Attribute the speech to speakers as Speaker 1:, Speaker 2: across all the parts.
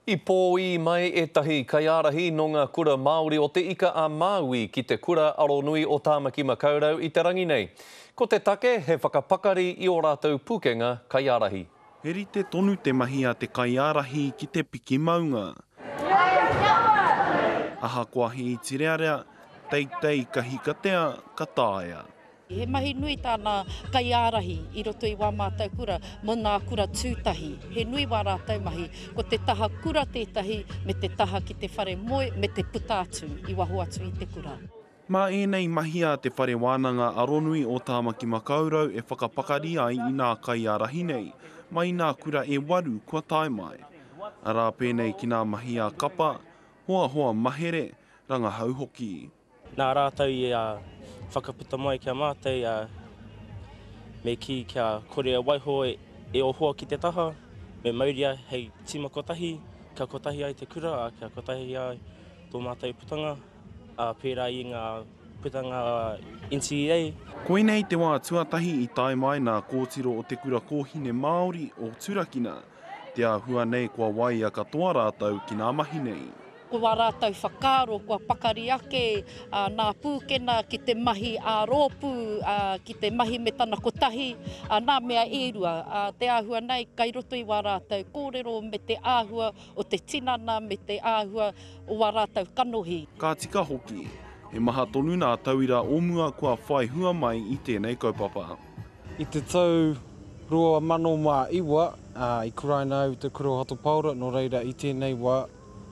Speaker 1: I pōī mai ētahi kaiārahi nō ngā kura Māori o Te Ika a Māui ki te Kura Aronui o Tāmaki Makaurau i te rangi nei. Ko te take he whakapakari i ō rātou pukenga kaiārahi.
Speaker 2: He rite tonu te mahi a te kaiārahi ki te piki maunga. Ahakoa he iti rearea, teitei ka hikatea, ka taea.
Speaker 3: He mahi nui tā nā kaiārahi i roto i wā mātou kura mō nā kura tūtahi. He nui wā rātou mahi. Ko te taha kura tētahi me te taha ki te whare moe me te puta atu i waho atu i te kura.
Speaker 2: Mā ēnei mahi a Te Whare Wānanga Aronui o Tāmaki Makaurau e whakapakari ai i nā kaiārahi nei, mai i nā kura e waru kua tae mai. Arā pēnei ki nā mahi ā-kapa, hoahoa mahere, rangahau hoki.
Speaker 4: Nā rātou i whakaputa mai ki a mātou, me kī kia kore e waiho e ō hoa ki te taha, me mauria hei tīma kotahi, kia kotahi ai te kura, ā, kia kotahi ai tō mātou putanga, ā, pērā i ngā putanga NCEA.
Speaker 2: Koinei te wā tuatahi i tae mai nā kōtiro o Te Kura Kōhine Māori o Turakina, te āhua nei kua waia katoa rātou ki nā mahi nei.
Speaker 3: Ko wā rātou whakaaro kua pakari ake nā pūkena ki te mahi ā-rōpū, ki te mahi me tana kotahi, nā mea e rua. Te āhua nei, kai roto i wā rātou kōrero me te āhua o te tinana me te āhua o wā rātou kanohi.
Speaker 2: Ka tika hoki, he maha tonu nā tauira o mua kua whai hua mai i tēnei kaupapa.
Speaker 5: I te tau 2009, i kuraina au i te Kura o Hato Paora, nō reira i tēnei wā,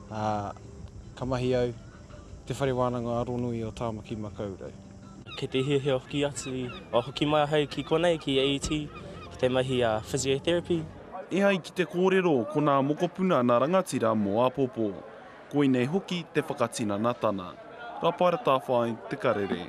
Speaker 5: Ā, ka mahi au i Te Whare Wānanga Aronui o Tāmaki Makaurau.
Speaker 4: Kei te hiahia hoki atu, hoki mai ahau ki konei, ki AET, ki te mahi a physiotherapy.
Speaker 2: E ai ki te kōrero, ko nā mokopuna nā rangatira mō āpōpō. Koinei hoki te whakatinanatana. Rapaira Tāwhai, Te Karere.